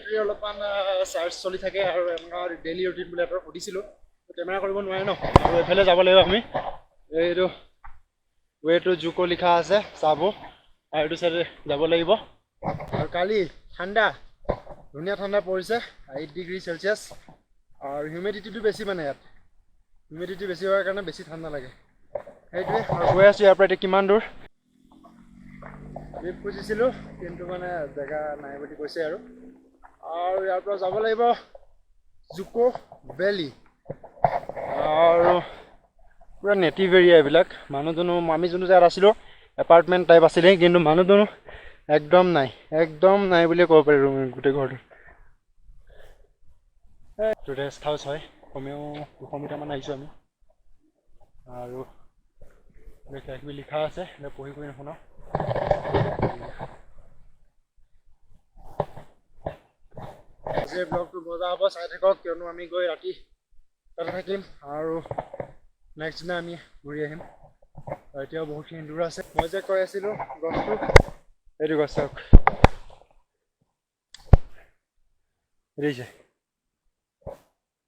Battery অলপমান charge চলি থাকে আৰু এনেকুৱা ডেইলি ৰুটিন বুলি এবাৰ সুধিছিলোঁ। কেমেৰা কৰিব নোৱাৰে ন। আৰু এইফালে যাব লাগিব আমি, এইটো ৱে টু জুকো লিখা আছে, চাব। আৰু এইটো চাইডে যাব লাগিব। আৰু কালি ঠাণ্ডা, ধুনীয়া ঠাণ্ডা পৰিছে, 8 ডিগ্ৰী চেলচিয়াছ। আৰু হিউমিডিটিটো বেছি, মানে ইয়াত হিউমিডিটি বেছি হোৱাৰ কাৰণে বেছি ঠাণ্ডা লাগে, সেইটোৱে। আৰু গৈ আছোঁ ইয়াৰ পৰা এতিয়া কিমান দূৰ। লিফ্ট খুজিছিলোঁ, কিন্তু মানে জেগা নাই বুলি কৈছে। আৰু আৰু ইয়াৰ পৰা যাব লাগিব জুকো ভেলী। আৰু পূৰা নেটিভ এৰিয়া এইবিলাক। মানুহ দুনুহ, আমি যোনটো জেগাত আছিলোঁ, এপাৰ্টমেণ্ট টাইপ আছিলে, কিন্তু মানুহ দুনুহ একদম নাই, একদম নাই বুলিয়ে ক'ব পাৰি। ৰুম গোটেই ঘৰটো। এইটো ৰেষ্ট হাউচ হয়। কমেও 200 মিটাৰমান আহিছোঁ আমি। আৰু কিবা কিবি লিখা আছে, এইবিলাক পঢ়ি কৰি নুশুনাওঁ। আজিৰ ব্লগটো মজা হ'ব, চাই থাকক। কিয়নো আমি গৈ ৰাতি তাতে থাকিম আৰু নেক্সট দিনা আমি ঘূৰি আহিম। আৰু এতিয়াও বহুতখিনি দূৰ আছে। মই যে কৈ আছিলোঁ গছটো, এইটো গছ চাওক, দেখিছে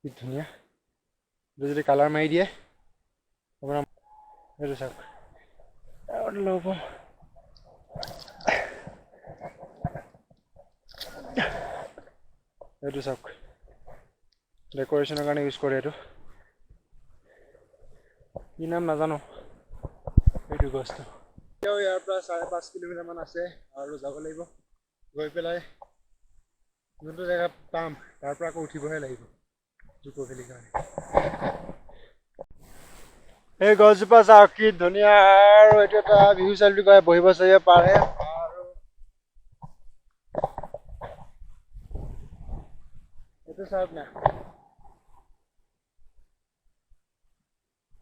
কি ধুনীয়া। এইটো যদি কালাৰ মাৰি দিয়ে আপোনাৰ। এইটো চাওক, আৰু ল'ব। এইটো চাওক, ডেক'ৰেশ্যনৰ কাৰণে ইউজ কৰে। এইটো কি নাম নাজানো এইটো গছটো। এতিয়াও ইয়াৰ পৰা 5.5 কিলোমিটাৰমান আছে আৰু যাব লাগিব। গৈ পেলাই যোনটো জেগা পাম, তাৰ পৰা আকৌ উঠিবহে লাগিব জুকো ভেলীৰ কাৰণে। এই গছজোপা চাওক, কি ধুনীয়া। আৰু এইটো এটা ভিউ চাইড বুলি কয়, বহিব চহিব পাৰে। আৰু এইটো চাওক না,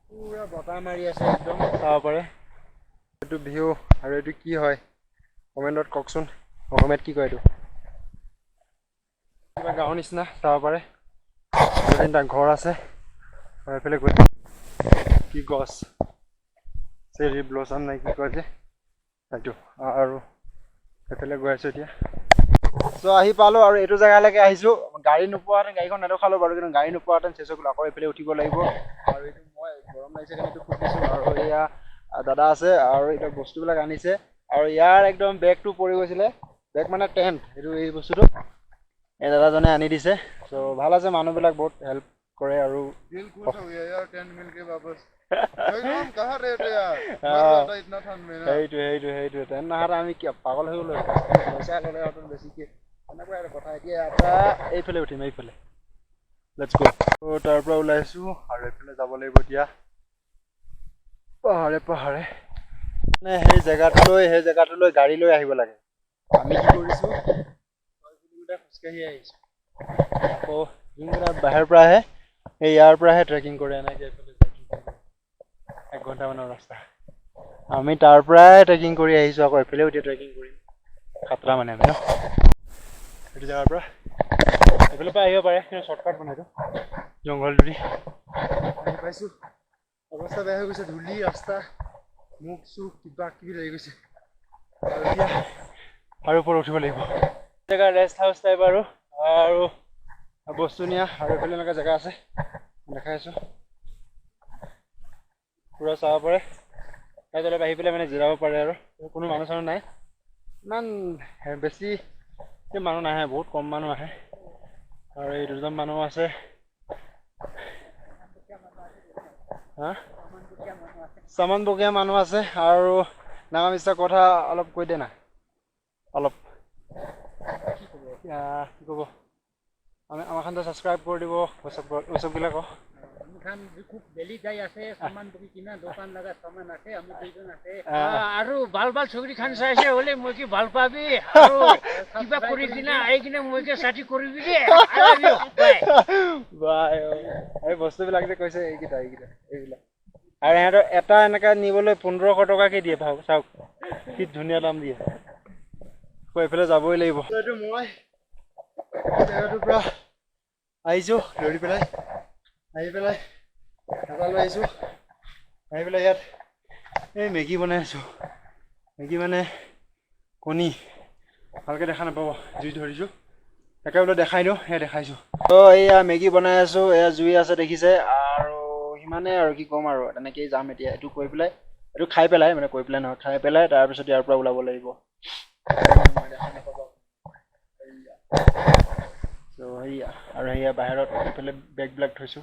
পুৰা বতাহ মাৰি আছে একদম, চাব পাৰে এইটো ভিউ। আৰু এইটো কি হয় কমেণ্টত কওকচোন, অসমীয়াত কি কয় এইটো? কিবা গাঁৱৰ নিচিনা, চাব পাৰে। দুই তিনিটা ঘৰ আছে। আৰু এইফালে গৈ কি গছ, চেৰি ব্লছম নাই কি কয় যে সেইটো। আৰু এইফালে গৈ আছোঁ এতিয়া। চ' আহি পালোঁ আৰু এইটো জেগালৈকে আহিছোঁ। গাড়ী নোপোৱাহেঁতেন, গাড়ীখন নেদেখালোঁ বাৰু, কিন্তু গাড়ী নোপোৱাহেঁতেন চেচ হৈ গ'লো। আকৌ এইফালে উঠিব লাগিব। আৰু এইটো মই গৰম লাগিছে কাৰণে এইটো খুলিছোঁ। আৰু এয়া দাদা আছে আৰু এতিয়া বস্তুবিলাক আনিছে। আৰু ইয়াৰ একদম বেগটো পৰি গৈছিলে, বেগ মানে টেণ্ট, এইটো এই বস্তুটো এই দাদাজনে আনি দিছে। চ' ভাল আছে, মানুহবিলাক বহুত হেল্প কৰে আৰু दिल खुश हो गया यार, टेंट मिल के वापस। एकदम कहाँ रहते यार, मर जाता इतना ठंड में ना। সেইটোৱে, টেণ্ট নাহাতে আমি কি পাগল হৈ গ'লো, পইচা ল'লে হয়তো বেছিকৈ, এনেকুৱা এটা কথা। এতিয়া ইয়াৰ পৰা এইফালে উঠিম, এইফালে। Let's গ'। তাৰ পৰা ওলাইছোঁ আৰু এইফালে যাব লাগিব এতিয়া পাহাৰে পাহাৰে। মানে সেই জেগাটোলৈ গাড়ী লৈ আহিব লাগে। আমি কি কৰিছোঁ, 6 কিলোমিটাৰ খোজকাঢ়ি আহিছোঁ। আকৌ যোনকেইটা বাহিৰৰ পৰা আহে, সেই ইয়াৰ পৰাহে ট্ৰেকিং কৰে, এনেকৈ এইফালে ট্ৰেকিং কৰে, এক ঘণ্টামানৰ ৰাস্তা। আমি তাৰ পৰাই ট্ৰেকিং কৰি আহিছোঁ, আকৌ এইফালেও এতিয়া ট্ৰেকিং কৰিম। খাতৰা মানে আমি ন। সেইটো জেগাৰ পৰা এইফালৰ পৰা আহিব পাৰে, কিন্তু শ্বৰ্টকাট বনাইতো জংঘলটোদি আহি পাইছোঁ। অৱস্থা বেয়া হৈ গৈছে, ধূলি ৰাস্তা, মুখ চুখ কিবা কিবি লাগি গৈছে। আৰু এতিয়া আৰু ওপৰত উঠিব লাগিব। জেগা ৰেষ্ট হাউচ টাইপ আৰু আৰু বস্তু নিয়া। আৰু এইফালে এনেকুৱা জেগা আছে, দেখাই আছোঁ, পূৰা চাব পাৰে। তাত অলপ আহি পেলাই মানে জিৰাব পাৰে। আৰু কোনো মানুহ চানুহ নাই, ইমান বেছি মানুহ নাহে, বহুত কম মানুহ আহে। আৰু এই দুজন মানুহ আছে। হা, চামান বকীয়া মানুহ আছে। আৰু নাগামিছা কথা অলপ কৈ দে না অলপ। কি ক'ব? আমি আমাৰখন ছাবস্ক্ৰাইব কৰি দিব, উৎসৱবিলাক। খান খুব বেলি যাই আছে, সামান বকি কিনা দোকান লগা সামান আছে, আমি দুইজন আছে। আৰু ভাল ভাল ছবি খান চাইছে হলে মই কি ভাল পাবি আৰু কিবা কৰি কিনা আহি কিনে মই কি ষাঠি কৰিবি দে। I love you, bye. বাই। এই বস্তুবিলাক যে কৈছে, এইকেইটা এইবিলাক। আৰু সিহঁতৰ এটা এনেকা নিবলৈ 1500 টকাকে দিয়ে, ভাব চাওক কি ধুনীয়া দাম দিয়ে। আকৌ এইফালে যাবই লাগিব। এইটো মই জেগাটোৰ পৰা আহিছোঁ দৌৰি পেলাই, আহি পেলাই এটা লৈ আহিছোঁ। আহি পেলাই ইয়াত এই মেগী বনাই আছোঁ। মেগী মানে কণী, ভালকৈ দেখা নাপাব, জুই ধৰিছোঁ। তাকে বোলো দেখাই দিওঁ, সেয়া দেখাইছোঁ। ত' এইয়া মেগী বনাই আছোঁ, এয়া জুই আছে দেখিছে। আৰু সিমানেই আৰু কি ক'ম আৰু, তেনেকেই যাম এতিয়া। এইটো কৰি পেলাই, এইটো খাই পেলাই, মানে কৰি পেলাই নহয়, খাই পেলাই তাৰপিছত ইয়াৰ পৰা ওলাব লাগিব। চ' সেয়া আৰু সেয়া বাহিৰত এইফালে বেগবিলাক থৈছোঁ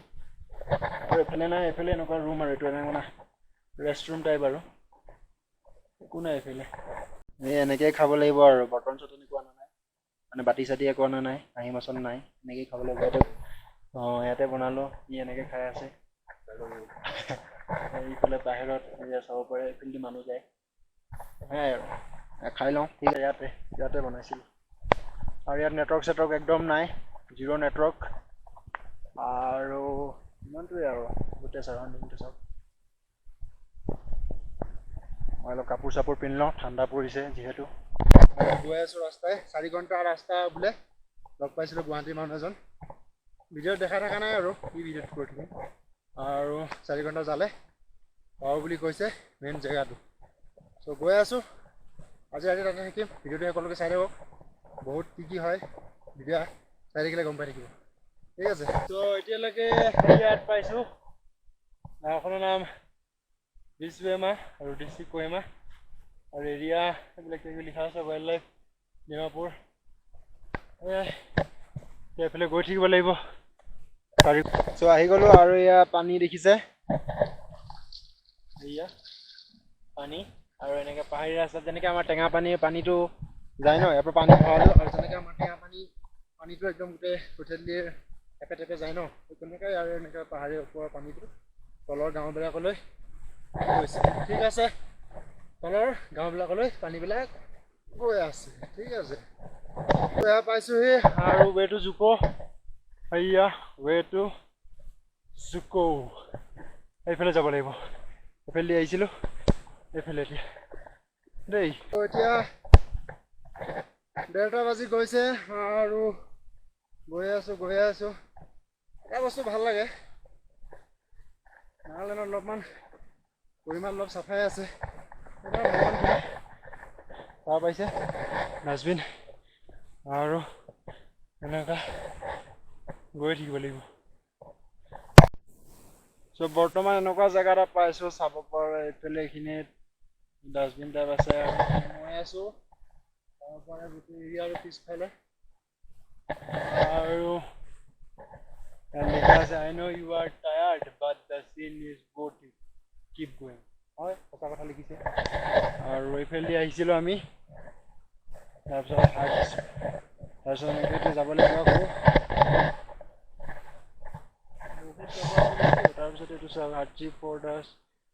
আৰু এইফালে নাই, এইফালে এনেকুৱা ৰুম আৰু এইটো এনে মানে ৰেষ্ট ৰুম টাইপ আৰু, একো নাই এইফালে। এই এনেকেই খাব লাগিব আৰু, বৰ্তন চৰ্তন একো অনা নাই, মানে বাতি চাতি একো অনা নাই, কাঁহী বাচন নাই, এনেকেই খাব লাগিব। ইয়াতে অঁ ইয়াতে বনালোঁ, ই এনেকৈ খাই আছে। এইফালে বাহিৰত এয়া চাব পাৰে, এইফালেদি মানুহ যায়, সেয়াই আৰু খাই লওঁ। ঠিক আছে, ইয়াতে ইয়াতে বনাইছিলোঁ। আৰু ইয়াত নেটৱৰ্ক চেটৱৰ্ক একদম নাই, জিৰ' নেটৱৰ্ক। আৰু ইমানটোৱে আৰু গোটেই চাৰাউণ্ডিংটো চাওক। মই অলপ কাপোৰ চাপোৰ পিন্ধি লওঁ, ঠাণ্ডা পৰিছে যিহেতু। গৈ আছোঁ ৰাস্তাই, 4 ঘণ্টা ৰাস্তা বোলে। লগ পাইছিলোঁ গুৱাহাটীৰ মানুহ এজন, ভিডিঅ'ত দেখাই থকা নাই আৰু কি ভিডিঅ'ত কৰি থাকিম। আৰু 4 ঘণ্টা যালে পাওঁ বুলি কৈছে মেইন জেগাটো। চ' গৈ আছোঁ, আজি ৰাতি তাতে থাকিম। ভিডিঅ'টো সকলোকে চাই থাকক, বহুত কি কি হয় ভিডিঅ' চাই থাকিলে গম পাই থাকিব। ঠিক আছে। ত' এতিয়ালৈকে ইয়াত পাইছোঁ। গাঁওখনৰ নাম বিচবেমা আৰু ডিষ্ট্ৰিক্ট কহিমা আৰু এৰিয়া এইবিলাক কিবা কিবি লিখা আছে, ৱাইল্ড লাইফ ডিমাপুৰ। এয়াই, এতিয়া এইফালে গৈ থাকিব লাগিব। চ' আহি গ'লোঁ আৰু এয়া পানী দেখিছে, এয়া পানী। আৰু এনেকৈ পাহাৰীয়া ৰাস্তাত যেনেকৈ আমাৰ টেঙা পানীৰ পানীটো যায় ন, ইয়াৰ পৰা পানী ভৰালোঁ। আৰু যেনেকৈ আমাৰ টেঙা পানী পানীটো একদম গোটেই কঠীয়াতলিৰ টেপে টেপে যায় ন, তেনেকুৱাই আৰু এনেকৈ পাহাৰীয়া ওপৰৰ পানীটো তলৰ গাঁওবিলাকলৈ গৈছে। ঠিক আছে, তলৰ গাঁওবিলাকলৈ পানীবিলাক গৈ আছে। ঠিক আছে, এয়া পাইছোঁহি। আৰু ৱেটো জুকো, সেয়া ৱেটো জুকো, এইফালে যাব লাগিব। এইফালে আহিছিলোঁ, এইফালে এতিয়া দেই। এতিয়া 1:30 বাজি গৈছে আৰু গৈ আছোঁ গৈ আছোঁ। এটা বস্তু ভাল লাগে, নাগালেণ্ডত অলপমান পৰিমাণ অলপ চাফাই আছে। তাৰ পাইছে ডাষ্টবিন আৰু এনেকুৱা গৈ থাকিব লাগিব। চ' বৰ্তমান এনেকুৱা জেগা এটা পাইছোঁ, চাব পাৰে এইফালে এইখিনিত ডাষ্টবিন টাইপ আছে আৰু মই আছোঁ তাৰ পৰা গোটেই এৰিয়াৰ পিছফালে। আৰু ইয়াত লিখা আছে, I know you are tired but the scene is worth it, keep going. হয়, সঁচা কথা লিখিছে। আৰু এইফালেদি আহিছিলোঁ আমি, তাৰপিছত হাৰ্ট দিছোঁ, তাৰপিছত এনেকৈ এতিয়া যাব লাগিব আকৌ। বহুত যাব আছে। তাৰপিছত এইটো চাওক, hardship for the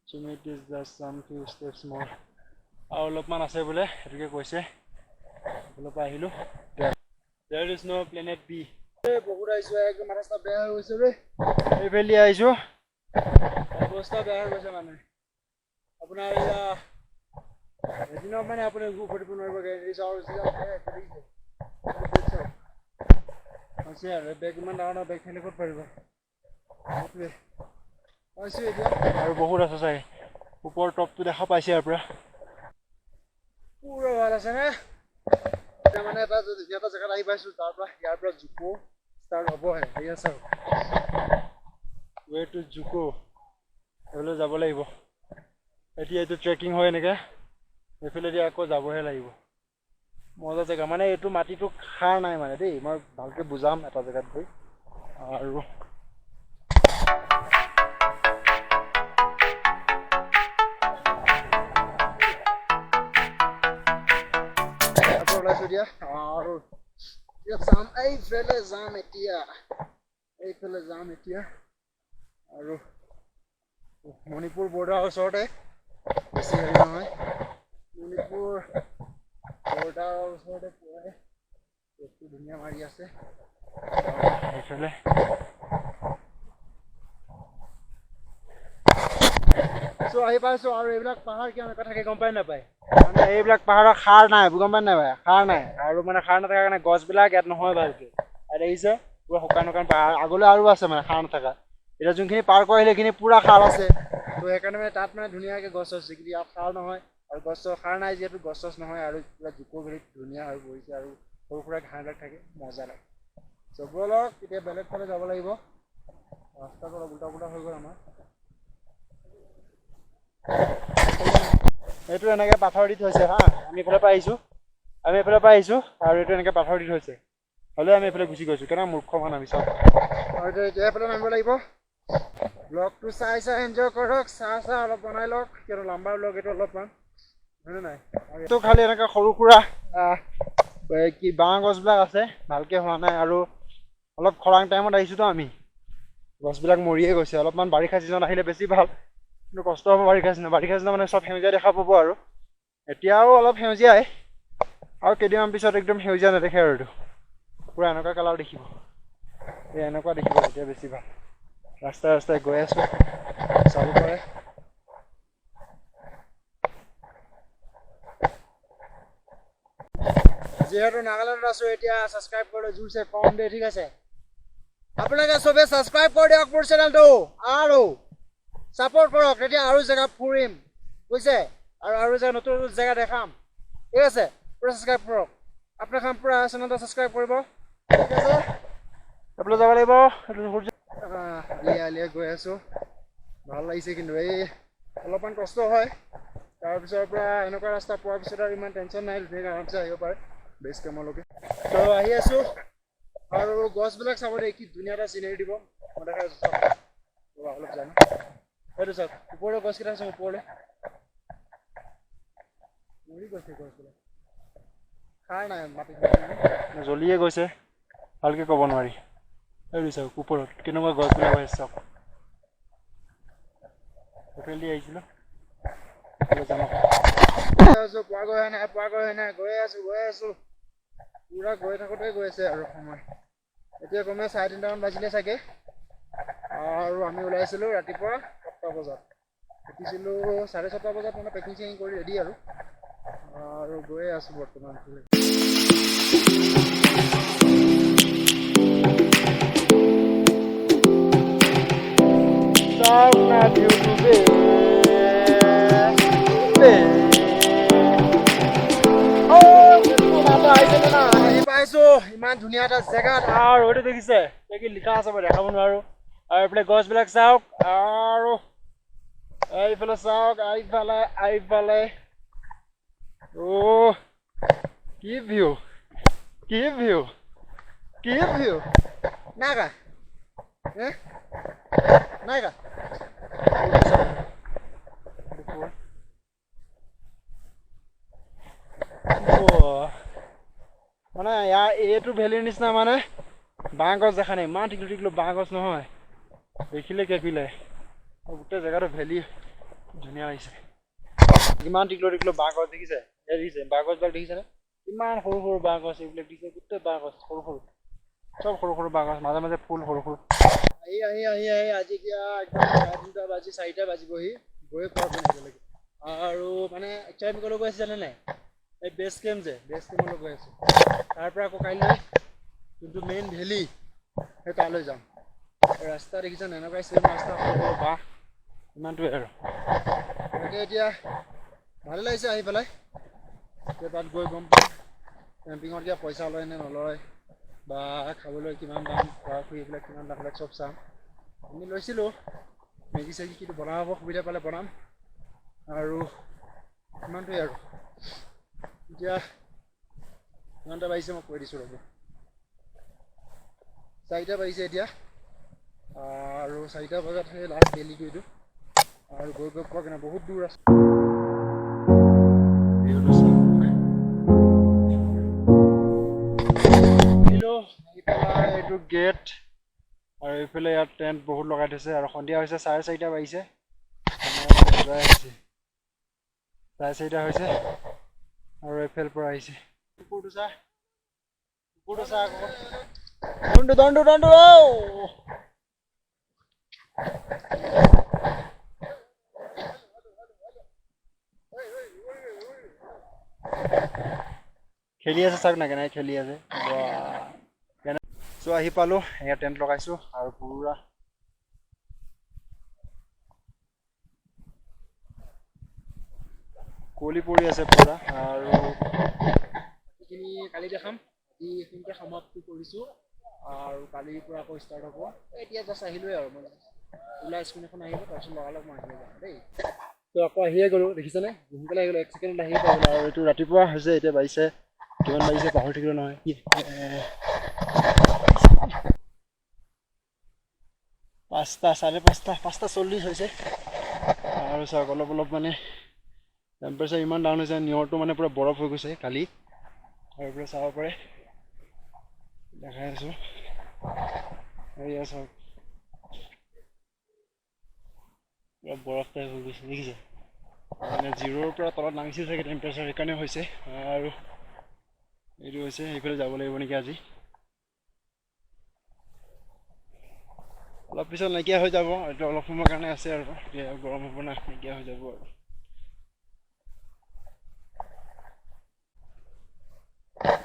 summit is just some few steps more. আৰু অলপমান আছে বোলে, সেইটোকে কৈছে। এইফালৰ পৰা আহিলোঁ। There is no planet B. বহুত আহিছোঁ, একদম মাথা চাথা বেয়া হৈ গৈছে বে। এইফালেদি আহিছোঁ, অৱস্থা বেয়া হৈ গৈছে মানে আপোনাৰ এয়া এদিনত মানে আপুনি উভতিব নোৱাৰিব গেৰেণ্টি। চাওক, চাওক হৈছে আৰু বেগ ইমান ডাঙৰ ডাঙৰ বেগ ঠেলি ক'ত পাৰিব। সেইটোৱে পাইছোঁ এতিয়া। আৰু বহুত আছে চাগে, ওপৰৰ টপটো দেখা পাইছে ইয়াৰ পৰা। পুৰা ভাল আছে নে? এতিয়া মানে এটা ধুনীয়া এটা জেগাত আহি পাইছোঁ, তাৰ পৰা ইয়াৰ পৰা জুকো ষ্টাৰ্ট হ'বহে। ঠিক আছে, ৱে টু জুকো, এইফালে যাব লাগিব। এতিয়া এইটো ট্ৰেকিং হয় এনেকৈ, এইফালেদি আকৌ যাবহে লাগিব। মজা জেগা, মানে এইটো মাটিটো সাৰ নাই মানে দেই, মই ভালকৈ বুজাম এটা জেগাত গৈ। আৰু ইয়াৰ পৰা ওলাইছোঁ এতিয়া আৰু এতিয়া যাম এইফালে, যাম এতিয়া এইফালে যাম এতিয়া। আৰু মণিপুৰ বৰ্ডাৰৰ ওচৰতে, বেছি হেৰি নহয়, মণিপুৰ বৰ্ডাৰৰ ওচৰতে পৰে। বস্তু ধুনীয়া মাৰি আছে এইফালে। চ' আহি পাইছোঁ। আৰু এইবিলাক পাহাৰ কিয় এনেকুৱা থাকে গম পাই নাপায়, মানে এইবিলাক পাহাৰৰ সাৰ নাই, গম পাই নাপায়, সাৰ নাই। আৰু মানে সাৰ নথকাৰ কাৰণে গছবিলাক ইয়াত নহয় ভালকৈ। ইয়াত দেখিছে পুৰা শুকান শুকান পাহাৰ, আগলৈ আৰু আছে মানে সাৰ নথকা। এতিয়া যোনখিনি পাৰ কৰি আহিলে সেইখিনি পুৰা সাৰ আছে, ত' সেইকাৰণে মানে তাত মানে ধুনীয়াকৈ গছ চছ, কিন্তু ইয়াত সাৰ নহয় আৰু গছ চছ সাৰ নাই যিহেতু গছ চছ নহয়। আৰু পুৰা জুকো ভেলিত ধুনীয়া হৈ পৰিছে আৰু সৰু সুৰা ঘাঁহবিলাক থাকে, মজা লাগে। চ' ব'লক, এতিয়া বেলেগ ফালে যাব লাগিব। ৰাস্তাটো অলপ উল্টা পুল্টা হৈ গ'ল আমাৰ। এইটো এনেকৈ পাথৰ দি থৈছে। হা, আমি এইফালৰ পৰা আহিছোঁ, আমি এইফালৰ পৰা আহিছোঁ আৰু এইটো এনেকৈ পাথৰ দি থৈছে। হ'লেও আমি এইফালে গুচি গৈছোঁ। কেনেকুৱা মূৰ্খ মানুহ আমি চব। আৰু এতিয়া এইফালে নামিব লাগিব। ব্লগটো চাই চাই এনজয় কৰক, চাহ চাহ অলপ বনাই লওক, কিয়নো লাম্বা ব্লগ এইটো অলপমান, হয়নে নাই? এইটো খালি এনেকৈ সৰু সুৰা কি বাঁহ গছবিলাক আছে, ভালকৈ হোৱা নাই আৰু অলপ খৰাং টাইমত আহিছোঁতো আমি, গছবিলাক মৰিয়ে গৈছে। অলপমান বাৰিষা ছিজনত আহিলে বেছি ভাল, কিন্তু কষ্ট হ'ব বাৰিষা ছিজনত। বাৰিষা ছিজনত মানে চব সেউজীয়া দেখা পাব আৰু এতিয়াও অলপ সেউজীয়াই, আৰু কেইদিনমান পিছত একদম সেউজীয়া নেদেখে আৰু এইটো পূৰা এনেকুৱা কালাৰ দেখিব, এই এনেকুৱা দেখিব তেতিয়া বেছি ভাল। ৰাস্তাই ৰাস্তাই গৈ আছোঁ, চাব পাৰে। যিহেতু নাগালেণ্ডত আছোঁ এতিয়া, ছাবস্ক্ৰাইব কৰি জোৰছে কম দেই, ঠিক আছে? আপোনালোকে চবে ছাবস্ক্ৰাইব কৰি দিয়ক মোৰ চেনেলটো আৰু ছাপৰ্ট কৰক, তেতিয়া আৰু জেগা ফুৰিম, বুজিছে? আৰু আৰু জেগা, নতুন নতুন জেগা দেখাম, ঠিক আছে? পূৰা ছাবস্ক্ৰাইব কৰক, আপোনালোকে পূৰা চেনেলটো ছাবস্ক্ৰাইব কৰিব, ঠিক আছে? এইফালে যাব লাগিব। এইটো সূৰ্য আলিয়ে আলিয়ে গৈ আছোঁ, ভাল লাগিছে, কিন্তু এই অলপমান কষ্ট হয়। তাৰপিছৰ পৰা এনেকুৱা ৰাস্তা পোৱাৰ পিছত আৰু ইমান টেনশ্যন নাই, ধুনীয়াকৈ আৰামছে আহিব পাৰে বেছ কেমলৈকে। ত' আহি আছোঁ আৰু গছবিলাক চাব দেই, কি ধুনীয়া এটা চিনেৰী দিব। মই দেখাই আছোঁ, চাওক। ৰ'বা, অলপ জানো, সেইটো চাওক, ওপৰলৈ গছকেইটা চাওক, ওপৰলৈ মৰি গৈছে গছবিলাক, সাৰ নাই মাটিত। জ্বলিয়ে গৈছে, ভালকৈ ক'ব নোৱাৰি। এইটো চাওক, ওপৰত কেনেকুৱা গছবিলাক হৈ আছে চাওক। হোটেল দি আহিছিলোঁ, এইফালে যাম আকৌ। গৈ আছোঁ, পোৱাগৈ নাই, পোৱাগৈ নাই, গৈ আছোঁ, গৈ আছোঁ, পূৰা গৈ থাকোঁতে গৈ আছে আৰু সময়। এতিয়া কমে 3:30মান বাজিলে চাগে, আৰু আমি ওলাইছিলোঁ ৰাতিপুৱা 7টা বজাত, উঠিছিলোঁ 6:30 বজাত, মানে পেকিং চেকিং কৰি ৰেডি আৰু আৰু গৈয়ে আছোঁ বৰ্তমান। চাওক না ভিউটো বে বে। আহি পাইছোঁ ইমান ধুনীয়া এটা জেগাত। আৰু এইটো দেখিছে, এই কি লিখা আছে মই দেখাব নোৱাৰোঁ। আৰু এইফালে গছবিলাক চাওক, আৰু এইফালে চাওক, এইফালে এইফালে, অ' কি ভিউ, কি ভিউ, কি ভিউ। নাগা হে নাগা। মানে ইয়াৰ এইটো ভেলীৰ নিচিনা মানে বাঁহ গছ দেখা নাই, ইমান টিকলো টিকলো বাঁহ গছ নহয়, দেখিলে কেপিলে। আৰু গোটেই জেগাটো ভেলী ধুনীয়া লাগিছে। ইমান টিকলো টিকলো বাঁহ গছ দেখিছে, এই দেখিছে বাঁহ গছবিলাক দেখিছেনে? ইমান সৰু সৰু বাঁহ গছ এইবিলাক দেখিছে, গোটেই বাঁহ গছ সৰু সৰু, চব সৰু সৰু বাঁহ গছ, মাজে মাজে ফুল সৰু সৰু। আহি আহি আহি আহি আজি এতিয়া একদম 3:30 বাজি 4টা বাজিবহি, গৈয়ে পোৱা নাই এতিয়ালৈকে। আৰু মানে একচুৱেলি আমি ক'লৈ গৈ আছোঁ জানে নাই? এই বেছ কেম্প যে, বেছ কেম্পলৈ গৈ আছোঁ। তাৰ পৰা আকৌ কাইলৈ যোনটো মেইন ভেলী সেই তালৈ যাম। ৰাস্তা দেখিছে নাই? এনেকুৱাই চেম ৰাস্তা, সৰু সৰু বাঁহ, ইমানটোৱে আৰু। তাকে এতিয়া ভালে লাগিছে আহি পেলাই। এতিয়া তাত গৈ গম পাম কেম্পিঙত কিবা পইচা লয় নে নলয়, বা খাবলৈ কিমান দাম, খোৱা খুই এইবিলাক কিমান দাম, এইবিলাক চব চাম। আমি লৈছিলোঁ মেগী চেগী, কিন্তু বনাব সুবিধা পালে বনাম, আৰু ইমানটোৱে আৰু। এতিয়া কিমানটা বাজিছে মই কৈ দিছোঁ ৰ'ব, 4টা বাজিছে এতিয়া, আৰু 4টা বজাত সেই লাষ্ট বেলিটো এইটো, আৰু গৈ গৈ পোৱা কেনে বহুত দূৰ আছে। ভিউটো চাওক। আহিলোঁ আহি পেলাই এইটো গেট, আৰু এইফালে ইয়াত টেণ্ট বহুত লগাই থৈছে। আৰু সন্ধিয়া হৈছে, 4:30 বাজিছে, আহিছে 4:30 হৈছে, আৰু এইফালৰ পৰা আহিছে। কুকুৰটো চা, কুকুৰটো চা আকৌ, দণ্ডু দণ্ডু দণ্ডু। খেলি আছে, চাওক না কেনেকৈ খেলি আছে। চ' আহি পালোঁ, এয়া টেণ্ট লগাইছোঁ আৰু পুৰা কুঁৱলী পৰি আছে পুৰা। আৰু বাকীখিনি কালি দেখাম, আজি এইখিনিতে সমাপ্তি কৰিছোঁ। আৰু কালিৰ পৰা আকৌ ষ্টাৰ্ট হ'ব। এতিয়া জাষ্ট আহিলোৱে আৰু মই ওলাই স্ক্ৰীণ এখন আহিব, তাৰপিছত লগালগ মই আহিব যাম দেই। তো আকৌ আহিয়ে গ'লোঁ, দেখিছেনে, সোনকালে আহি গ'লোঁ, এক ছেকেণ্ডত আহিয়ে পাই গ'লোঁ। আৰু এইটো ৰাতিপুৱা হৈছে, এতিয়া বাজিছে কিমান বাজিছে পাহৰি থাকিলোঁ নহয়, 5টা 5:30, 5:40 হৈছে। আৰু চাওক অলপ অলপ মানে টেম্পাৰেচাৰ ইমান ডাউন হৈছে, নিয়ৰটো মানে পূৰা বৰফ হৈ গৈছে কালি। আৰু পূৰা চাব পাৰে, দেখাই আছোঁ। এয়া চাওক পূৰা বৰফ টাইপ হৈ গৈছে, দেখিছে, মানে জিৰ'ৰ পৰা তলত নামিছিল চাগে টেম্পাৰেচাৰ, সেইকাৰণে হৈছে। আৰু এইটো হৈছে, সেইফালে যাব লাগিব নেকি আজি, অলপ পিছত নাইকিয়া হৈ যাব। এইটো অলপ সময়ৰ কাৰণে আছে আৰু, এতিয়া গৰম হ'ব না, নাইকিয়া হৈ যাব আৰু।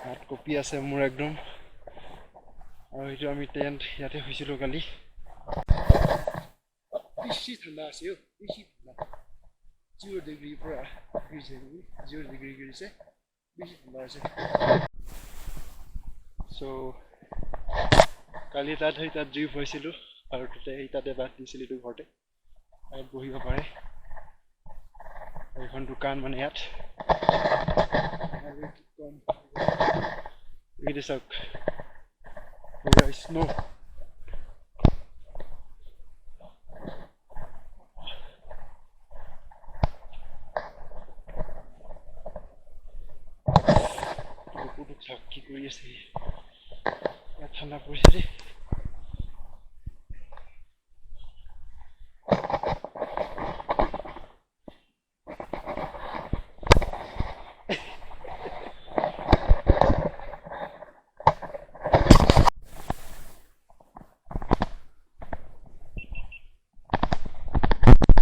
হাত কঁপি আছে মোৰ একদম। আৰু সেইটো আমি টেণ্ট ইয়াতে শুইছিলোঁ কালি। বেছি ঠাণ্ডা আছে অ', বেছি ঠাণ্ডা, 0 ডিগ্ৰীৰ পৰা গিৰিছে নেকি, 0 ডিগ্ৰী গিৰিছে, বেছি ঠাণ্ডা আছে। চ' কালি তাত সেই তাত জুই ফুৱাইছিলোঁ আৰু তাতে সেই তাতে ভাত দিছিলোঁ, এইটো ঘৰতে ইয়াত বহিব পাৰে। এইখন দোকান মানে ইয়াত, আৰু কি ক'ম, এইটো চাওক পুৰা স্ন'। কুকুৰটোক চাওক কি কৰি আছে, ইয়াত ঠাণ্ডা পৰিছে দেই।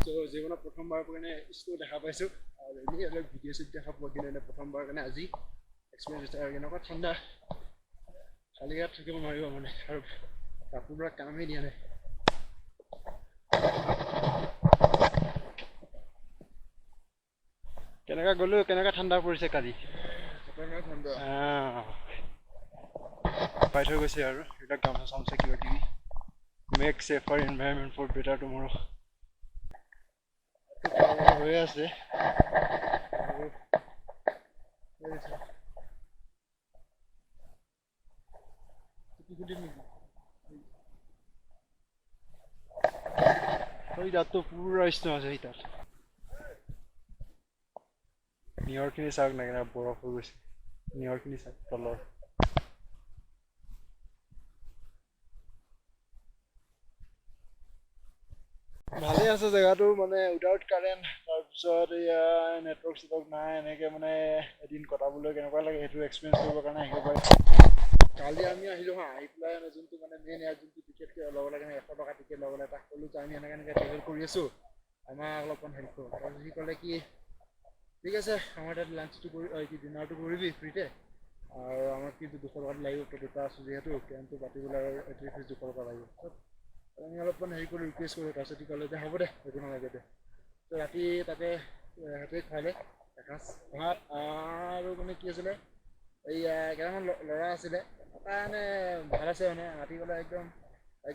চ' জীৱনত প্ৰথমবাৰৰ কাৰণে স্ন' দেখা পাইছোঁ, আৰু এনেই অলপ ভিডিঅ' চিডিঅ' দেখা পোৱা, কিন্তু এনেই প্ৰথমবাৰৰ কাৰণে আজি এক্সপিৰিয়েঞ্চ হৈছে। আৰু কেনেকুৱা ঠাণ্ডা, খালী গাত থাকিব নোৱাৰিব মানে, আৰু কাপোৰবিলাক কামেই দিয়া নাই। কেনেকুৱা গ'লোঁ, কেনেকুৱা ঠাণ্ডা পৰিছে কালি, পাই থৈ গৈছে। আৰু এইবিলাক গামোচা চামোচা কিবা কিবি, make safer environment for better tomorrow হৈ আছে। তাততো পুৰা স্ন' আছে, সেই তাত নিয়ৰখিনি চাওক না কেনেকুৱা বৰফ হৈ গৈছে, নিয়ৰখিনি চাওক তলৰ। ভালেই আছে জেগাটো, মানে উইদাউট কাৰেণ্ট, তাৰপিছত এয়া নেটৱৰ্ক চেটৱৰ্ক নাই, এনেকৈ মানে এদিন কটাবলৈ কেনেকুৱা লাগে সেইটো এক্সপিৰিয়েঞ্চ কৰিবৰ কাৰণে আহিব পাৰে। কালি আমি আহিলোঁ হা, আহি পেলাই মানে যোনটো মানে মেইন ইয়াত যোনটো টিকেট ল'ব লাগে, 100 টকা টিকেট ল'ব লাগে, তাক ক'লোঁ যে আমি এনেকৈ এনেকৈ ট্ৰেভেল কৰি আছোঁ, আমাক অলপমান হেল্প কৰক। তাৰপিছত সি ক'লে কি ঠিক আছে, আমাৰ তাত লাঞ্চটো কৰি কি ডিনাৰটো কৰিবি ফ্ৰীতে, আৰু আমাক কিন্তু 200 টকাত লাগিব, তই দুটা আছোঁ যিহেতু কেম্পটো পাতিবলৈ আৰু এণ্ট্ৰি ফিজ 200 টকা লাগিব। আমি অলপমান হেৰি কৰিলোঁ, ৰিকুৱেষ্ট কৰিলোঁ, তাৰপিছত সি ক'লে যে হ'ব দে, একো নালাগে দে। ত' ৰাতি তাতে সিহঁতে খুৱালে এসাঁজ ভাত। আৰু মানে কি আছিলে, এই কেইটামান ল'ৰা আছিলে, এটা মানে ভাল আছে, মানে ৰাতি গ'লে একদম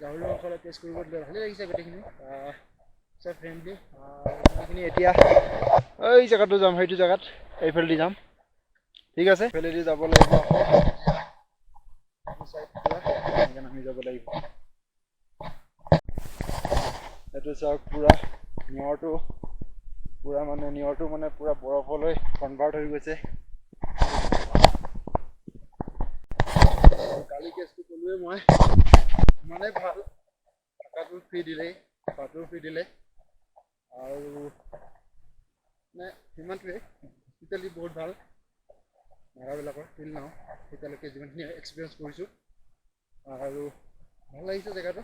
গাহৰি মাংস অলপ টেষ্ট কৰিব দিলে, ভালেই লাগিছে গোটেইখিনি, চব ফ্ৰেণ্ডলি। গোটেইখিনি এতিয়া এই জেগাটো যাম, সেইটো জেগাত এইফালেদি যাম, ঠিক আছে, এইফালেদি যাব লাগিব, আকৌ এনেকৈ নামি যাব লাগিব। এইটো চাওক পুৰা নিয়ৰটো, পুৰা মানে নিয়ৰটো মানে পুৰা বৰফলৈ কনভাৰ্ট হৈ গৈছে। কালি কেছটো ক'লোৱে মই, ইমানেই ভাল, থকাটো ফ্ৰী দিলেই, খোৱাটোও ফ্ৰী দিলে, আৰু মানে সিমানটোৱেই। হস্পিটেলি বহুত ভাল নাগাবিলাকৰ, টিল নাও এতিয়ালৈকে যিমানখিনি এক্সপিৰিয়েঞ্চ কৰিছোঁ, আৰু ভাল লাগিছে জেগাটো।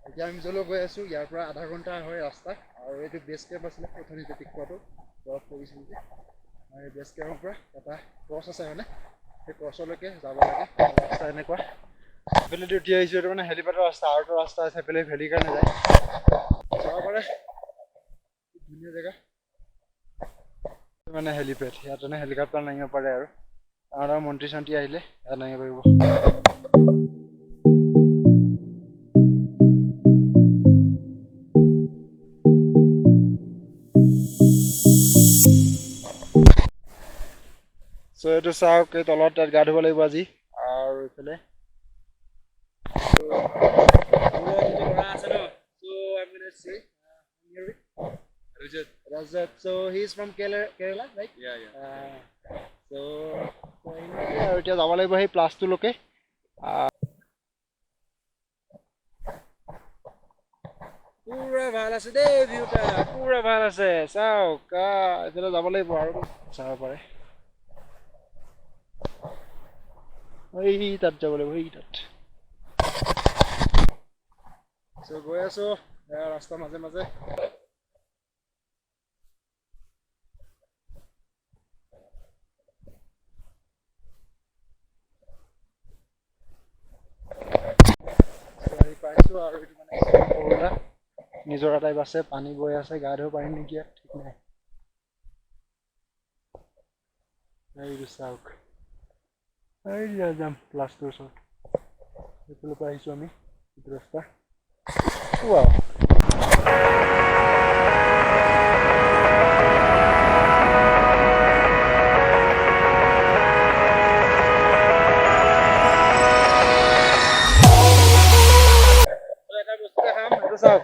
এতিয়া আমি য'লৈ গৈ আছোঁ ইয়াৰ পৰা আধা ঘণ্টা হয় ৰাস্তা, আৰু এইটো বেছ কেম্প আছিলে অথনি যে দেখুৱাটো, বৰফ পৰিছিল যে, আৰু এই বেছ কেম্পৰ পৰা এটা ক্ৰছ আছে, মানে সেই ক্ৰছলৈকে যাব লাগে, ৰাস্তা এনেকুৱা। সেইফালেদি উঠি আহিছোঁ, এইটো মানে হেলিপেডৰ ৰাস্তা, আৰু এটা ৰাস্তা আছে সেইফালে ভেলিৰ কাৰণে যায়, যাব পাৰে, ধুনীয়া জেগা। মানে হেলিপেড, ইয়াত মানে হেলিকপ্টাৰ নামিব পাৰে, আৰু ডাঙৰ ডাঙৰ মন্ত্ৰী চন্ত্ৰী আহিলে ইয়াত নামিব পাৰিব। এইটো চাওক, এই তলত তাত গা ধুব লাগিব আজি। আৰু এইফালে Rajat. So he is from Kerala, right? Yeah, yeah. So আৰু এতিয়া যাব লাগিব সেই প্লাছটোলৈকে। পুৰা ভাল আছে দেই ভিউটা, পুৰা ভাল আছে। চাওক, এইফালে যাব লাগিব আৰু চাব পাৰে। এই তাত যাব লাগিব, এই তাত। চ' গৈ আছোঁ ৰাস্তাৰ মাজে মাজে। আহি পাইছোঁ আৰু এইটো মানে সৰু এটা নিজৰা টাইপ আছে, পানী বৈ আছে, গা ধুব পাৰিম নেকি ইয়াত ঠিক নাই। এইটো চাওক, এই যাম প্লাছটোৰ ওচৰত। সেইফালৰ পৰা আহিছোঁ আমি, এইটো ৰাস্তা। Wow. এটা বস্তু দেখাম, এইটো চাওক,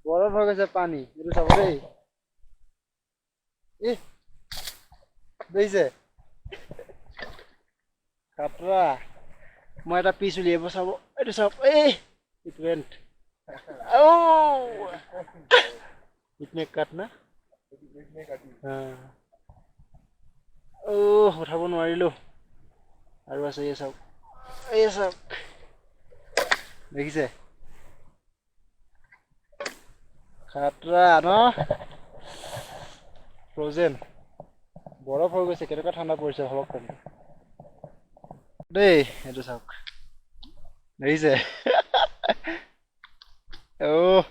বৰফ হৈ গৈছে পানী, এইটো চাব দেই। ই দেখিছে খাতৰা। মই এটা পিচ উলিয়াব, চাব, এইটো চাওক। এই it went. Oh! इतने কাট না। অ' উঠাব নোৱাৰিলোঁ। আৰু আছে, এই চাওক, এই চাওক, দেখিছে খাতৰা ন, ফ্ৰজেন বৰফ হৈ গৈছে। কেনেকুৱা ঠাণ্ডা পৰিছে ভাবক তেন্তে দেই। এইটো চাওক, দেখিছে। অ'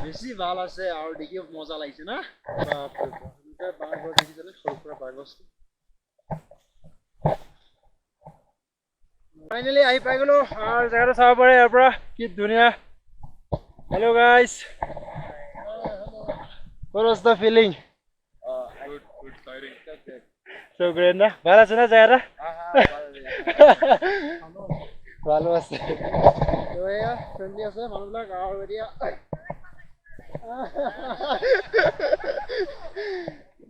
বেছি ভাল আছে আৰু দেখি মজা লাগিছে না। বাপৰে বাপ, এনেকুৱা বাঁহ ঘৰ দেখিছেনে? সৰু সুৰা বাঁহ গছ। ফাইনেলি আহি পাই গ'লো আৰু জেগাটো চাব পাৰে ইয়াৰ পৰা কি ধুনীয়া। Hello guys, what was the feeling? Good, good, tiring. So great না? ভাল আছে না জেগাটা? ভালো আছে। তো এয়া ফ্ৰেণ্ডলি আছে মানুহবিলাক। আৰু এতিয়া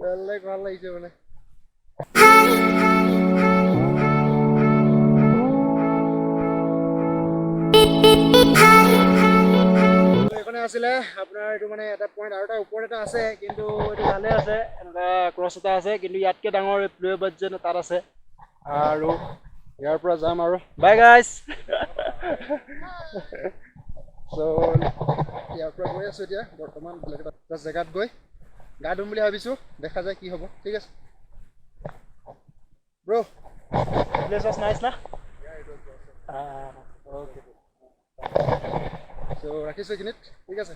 বেলেগ ভাল লাগিছে মানে। এইখনে আছিলে আপোনাৰ এইটো মানে এটা পইণ্ট, আৰু এটা ওপৰত এটা আছে, কিন্তু এইটো ভালে আছে। এনেকুৱা ক্ৰছ এটা আছে, কিন্তু ইয়াতকৈ ডাঙৰ প্লুৱে বাজ্যে তাত আছে। আৰু ইয়াৰ পৰা যাম আৰু বাই গাইজ। চ' ইয়াৰ পৰা গৈ আছোঁ এতিয়া বৰ্তমান বেলেগ এটা জেগাত গৈ গা ধুম বুলি ভাবিছোঁ, দেখা যায় কি হ'ব। ঠিক আছে ব্ৰ। Place was nice না? Okay. চ' ৰাখিছোঁ এইখিনিত, ঠিক আছে।